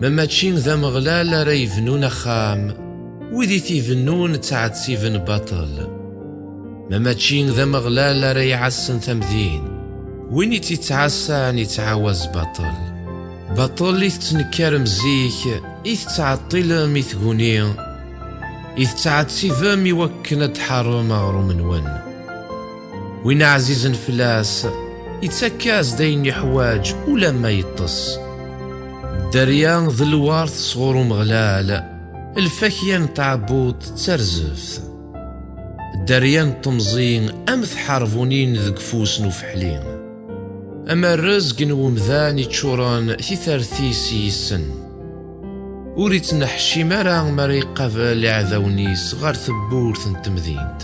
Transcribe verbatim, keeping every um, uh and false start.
Ma mačči d Ameɣlal ara yebnun axxam, wid i t-ibennun ttɛettiben baṭel. Ma mačči d Ameɣlal ara iɛassen tamdint, win i tt-ittɛassan ittɛawaz baṭel. Baṭel i tettnekkarem zik, i tettɛeṭṭilem i tguni, i tettɛettibem i wakken ad d-tḥerrem aɣrum-nwen. Win ɛzizen fell-as, ittak-as-d ayen iḥwaǧ ulamma yeṭṭes. Dderya d lwert sɣur Umeɣlal, lfakya n tɛebbuḍt d tarzeft. Dderya n temẓi am tḥerbunin deg ufus n ufeḥli. Am rrezg n wemdan iččuren titart-is yis-sen. Ur ittneḥcim ara mi ara iqabel iɛdawen-is ɣer tewwurt n temdint.